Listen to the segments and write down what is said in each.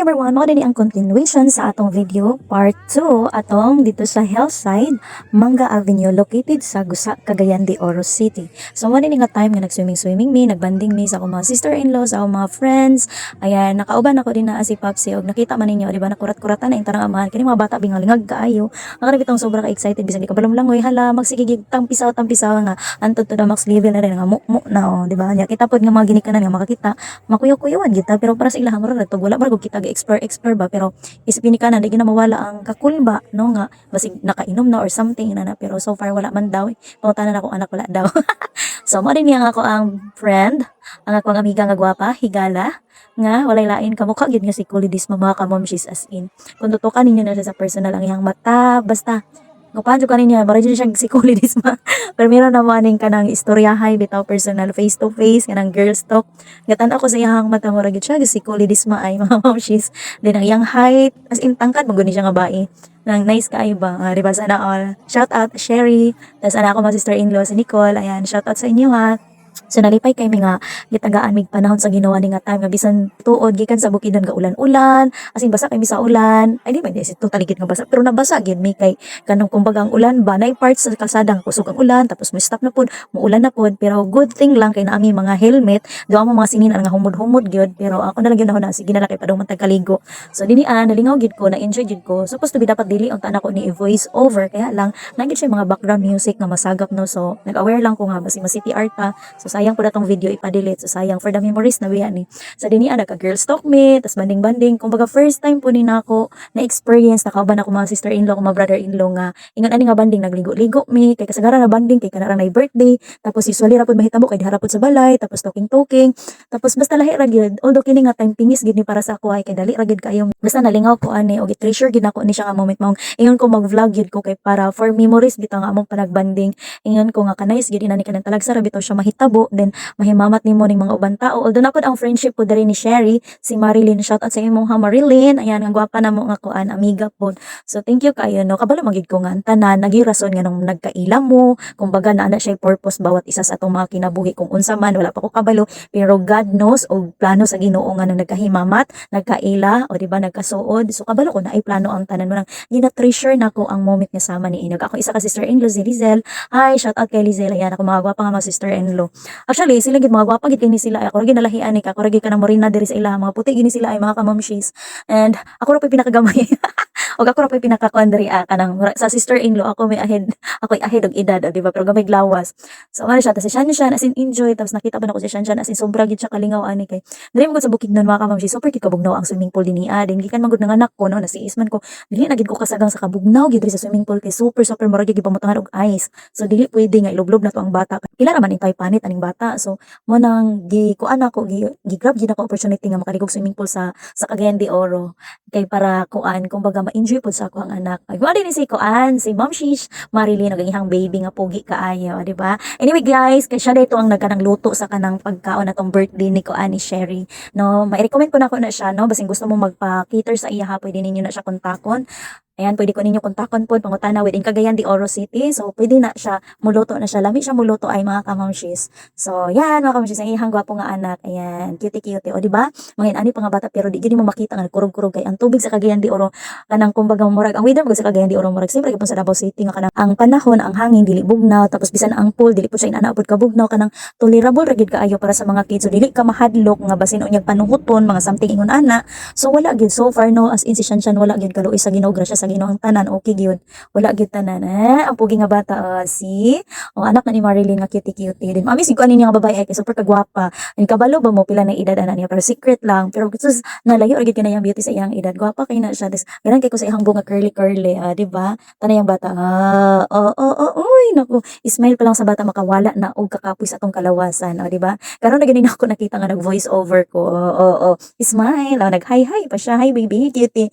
Everyone! Mao din ang continuation sa atong video, part 2, atong dito sa Hillside, Manga Avenue, located sa Gusa, Cagayan de Oro City. So mao ni nga time nga nag-swimming-swimming mi, nagbanding mi sa akong mga sister-in-law, sa akong mga friends. Ayan, nakauban ako din na si Papsi og nakita man ninyo, di ba, nakurat-kuratan na intarang amahan. Kini mga bata bingalingag kaayo. Ang kanang bitong sobra ka excited bisag di kabalom langoy, hala, magsigig tampisaw tampisaw nga antod to the max level na rin nga mu na, oh, di ba? Nya kita pod nga mga ginikanan nga makakita, makuyaw-kuyawan gyud ta, pero para sa ilaha mura tog wala mura kita ga-explore explore ba, pero isip ginikanan di gyud na mawala ang kakulba, no, nga basig nakainom na or something na na, pero so far wala man daw eh. Pangutanan akong anak, wala daw. So mo din niya ang ako ang friend, ang akong amiga nga gwapa, higala nga walay lain, kamukha gyud nga si Kulidis, mga kamomshis, as in kung tutukan ninyo na siya sa personal, ang iyang mata, basta Gupahan jud kaninyo, mura jud siya si Kulidis ma. Pero meron na mo aning kanang istoryahay bitaw, personal, face to face, kanang girls talk. Gatan ako sa iyang mata, mura gyud siya si Kulidis ma ay, mga mamshis. Then ang iyang height, as in tangkad man gud ni siya nga bae. Nang nice kaayo ba? Ah, di ba, sana all. Shout out Sherry, tas ana ako mga sister-in-law si Nicole. Ayan, shout out sa inyo ha. So nalipay kay mi nga gitagaan mig panahon sa Ginoo ni nga time nga bisan tuod gikan sa Bukidnon ga ulan-ulan, as in basa kay mi sa ulan. Ay, di ba di totally gid nga basa, pero nabasa gid mi kay kanang kumbaga ang ulan ba, nay parts sa kalsada nga kusog ang ulan, tapos mo stop na pud, muulan na pud, pero good thing lang kay naami mga helmet. Duwa mo mga sinin nga humod-humod gyud, pero ako na lang gyud na, sige na lang kay padung man tag kaligo. So dinhi ah, nalingaw gid ko, na enjoy gid ko. Supposed to be dapat dili ang tanan ko ni voice over, kaya lang naa gyud siya mga background music nga masagap, no. So nag-aware lang ko nga basi ma CPR ta. So sayang po datong video ipa-delete. So sayang for the memories na biya ni. So dinhi ah, nagka girls talk me, tas banding-banding. Kumbaga first time po ni nako na experience nakauban ako mga sister-in-law ko, mga brother-in-law nga ingon ani nga banding, nagligo-ligo mi kay kasagaran na banding kay kanarang nay birthday, tapos usually ra pud mahitabo kay diha ra pud sa balay, tapos talking talking, tapos basta lahi ra gyud. Although kini nga time pingis gyud ni para sa ako ay kay dali ra gyud kayo, basta nalingaw ko ani og i-treasure gyud nako ni siya nga moment. Maong ingon ko mag-vlog gyud ko kay para for memories bitaw nga among panagbanding. Ingon ko nga kanais gyud ina ni, kanang talagsa ra bitaw siya mahitabo, then mahimamat nimo ning mga uban tao. Although napod ang friendship ko diri ni Sherry, si Marilyn, shout out sa imong ha, Marilyn. Ayan, ang gwapa na mo nga kuan, amiga pod. So thank you kayo, no. Kabalo magid ko nga ang tanan nagi rason nga nung nagkaila mo, kumbaga naa na siya purpose bawat isa sa atong mga kinabuhi. Kung unsa man, wala pa ko kabalo, pero God knows og plano sa Ginoo nga nung nagkahimamat, nagkaila, o di ba, nagkasuod. So kabalo ko na ay plano ang tanan mo nang gina-treasure nako ang moment nga sama ni Inog. Ako isa ka sister-in-law, si Lizelle. Hi, shout out kay Lizelle. Ayan, ako mga gwapa nga mga sister-in-law. Actually, sila gid mga gwapa gid kay ni sila. Ako ra ginalahian ni, ako ra gid kanang morena diri sa ila. Mga puti gini sila ay, mga kamamshis. And ako ra pa pinakagamay. Og ako ra pa pinakakuan diri ah, kanang sa sister-in-law ako may ahead, ako ahead og edad, o, di ba? Pero gamay lawas. So ano siya, tapos si Shan Shan as in enjoy, tapos nakita ba nako si Shan Shan, as in sobra gid siya kalingaw ani kay diri man gud sa Bukidnon, mga kamamshis, super gid kabugnaw ang swimming pool dinhi ah. Din gikan man gud nanganak ko, no, nasiis man ko. Dili na gid ko kasagang sa kabugnaw gid diri sa swimming pool kay super super murag gid gipamutangan og ice. So dili pwede nga ilublob na to ang bata. Pila ra man intay panit aning bata. So mo nang gi kuan ako, gi grab gid ako opportunity nga makaligog swimming pool sa Cagayan de Oro kay para kuan, kumbaga ma-enjoy pud sa ako ang anak. Ay, din ni si kuan, si Ma'am Shish Marilyn og ang iyang baby nga pogi kaayo, di ba? Anyway guys, kay siya dito ang nagkanang luto sa kanang pagkaon atong birthday ni kuan, ni Sherry. No, mai-recommend ko na ako na siya, no, basin gusto mo magpa-cater sa iya ha, pwede ninyo na siya kontakon. Ayan, pwede ko ninyo kontakon pod, pangutana within Cagayan de Oro City. So, pwede na siya, muluto na siya. Lami siya muluto ay, mga kamamshis. So, yan, mga kamamshis, ang iyang gwapo nga anak. Ayan, cutie cutie. O, di ba? Mga ani pa nga bata, pero di gid mo makita nga kurog-kurog kay ang tubig sa Cagayan de Oro, kanang kumbaga murag, ang weather mo sa Cagayan de Oro, murag siyempre gipon sa Davao City nga kanang ang panahon, ang hangin, dili bugnaw, tapos bisan ang pool, dili po siya inana pod kabugnaw, kanang tolerable ra gid kaayo para sa mga kids. So, dili ka mahadlok nga basin unyag panuhuton, mga something ingon ana. So, wala gid so far, no, as in si Shan Shan, wala gid, kaluoy sa Ginoo, grasya sa Ginoo ang tanan, okay gyud. Wala gyud tanan. Eh, ang pugi nga bata, oh, see? Oh, anak na ni Marilyn nga cutie cutie. Din mami ko ani niya nga babae ay kay super kagwapa. Ang kabalo ba mo pila na edad ana niya, pero secret lang. Pero sus, nalayo ra gid kay na iyang beauty sa iyang edad. Gwapa kay na siya. Des, ganan kay ko sa iyang buhok nga curly curly, ah, di ba? Tanay ang bata. Ah, oh, uy, naku. Smile pa lang sa bata makawala na og kakapoy sa atong kalawasan, oh, di ba? Karon na gani ako nakita nga nag voice over ko. Oh. Smile, oh, nag hi hi pa siya. Hi baby, cutie.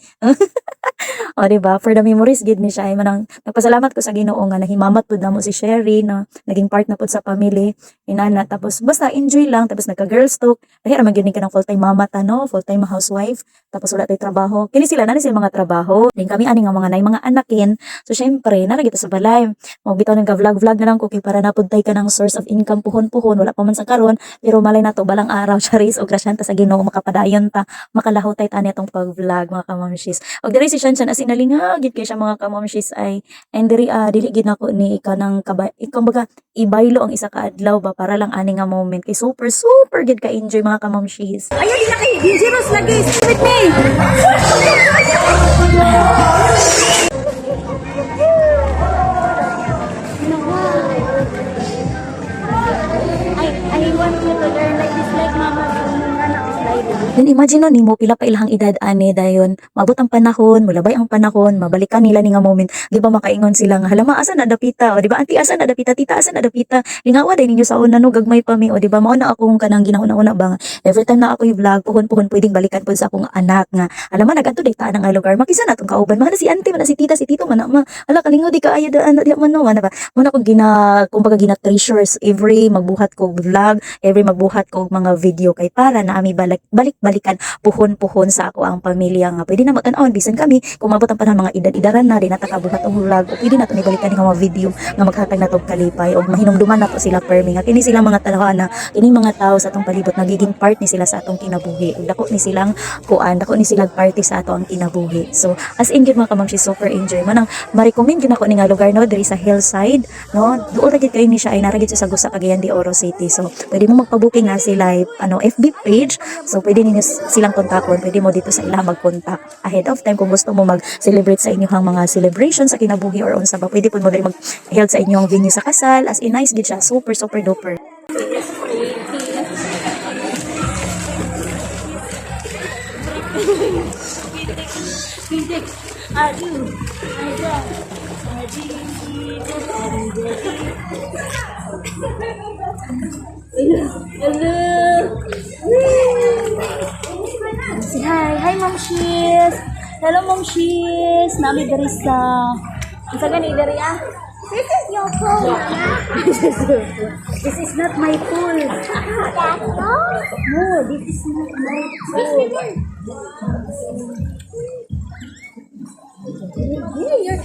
Oh, di ba? ba? For the memories gid ni siya ay manang nagpasalamat ko sa Ginoo nga nahimamat pud namo si Sherry na naging part na pud sa family inana. Tapos basta enjoy lang, tapos nagka girls talk. Lahi ra man gyud ni kanang full time mama ta, no, full time housewife, tapos wala tay trabaho. Kini sila na sila mga trabaho din, kami ani nga mga nay mga anakin. So syempre nara kita sa balay mo bitaw nang vlog vlog na lang ko kay para napud tay kanang source of income puhon-puhon. Wala pa man sa karon, pero malay nato balang araw, charis, og grasyan ta sa Ginoo, makapadayon ta, makalaho tay tani atong pag-vlog, mga kamamshis. Og diri si Shan Shan, as in nalinga gid kay siya, mga kamamshis, ay. And diri dili gid nako ni kanang kaba, kumbaga ibaylo ang isa ka adlaw ba para lang ani nga moment kay super super gid ka enjoy, mga kamamshis. Ayaw, di na kay dangerous lagi. Stay with me. I want you to learn like this, like mama. Slide. Then imagine no nimo pila pa ilahang edad ani, dayon maabot ang panahon, mulabay ang panahon, mabalikan nila ni nga moment, di ba makaingon sila nga, "Hala ma, asa na dapita?" O di ba, "Auntie, asa na dapita? Tita, asa na dapita? Lingawa day ninyo sa una no, gagmay pa mi." O di ba, mao na akong kanang ginahuna-huna ba nga every time na ako i-vlog, puhon-puhon pwedeng balikan pud sa akong anak nga, "Alam ma, nagadto day ta nga lugar, makisa na atong kauban, mahal si auntie man na, si tita, si tito man na, ma. Ala, kalingaw di kaayo daan di man no." Ana ba, mao na akong gina kumbaga gina treasures every magbuhat ko og vlog, every magbuhat ko og mga video kay para na ami balik balik balikan puhon-puhon sa ako ang pamilya nga pwede na matan-awon bisan kami kung mabot ang panahon, mga edad-edaran na, di na ta kabuhat og vlog, o pwede na to ni balikan nga mga video nga maghatag nato og kalipay og mahinumduman nato sila permi nga kini sila mga tawhana, kining mga tao sa atong palibot, nagiging part ni sila sa atong kinabuhi ug dako ni silang kuan, dako ni silang party sa ato ang kinabuhi. So as in gyud, mga kamamshi, super enjoy man ang ma-recommend gyud nako ni nga lugar no, diri sa Hillside no. Duol ra gid kayo ni siya ay nara gid siya sa Gusa, Cagayan de Oro City. So pwede mo magpa-booking na sila ano FB page, so pwede ninyo silang kontakon, pwede mo dito sa ila mag-contact ahead of time kung gusto mo mag-celebrate sa inyong mga celebration sa kinabuhi or unsa ba. Pwede pud mo diri mag-held sa inyong venue sa kasal. As in nice gid siya, super super duper. Aduh, Hello. Say hi. Hi, Ma'am Shis. Hello, Ma'am Shis. Nami diri sa... Unsa gani diri ah? This is your pool, Mama. This is not my pool. That's all. No, this is not my pool. Hey, you're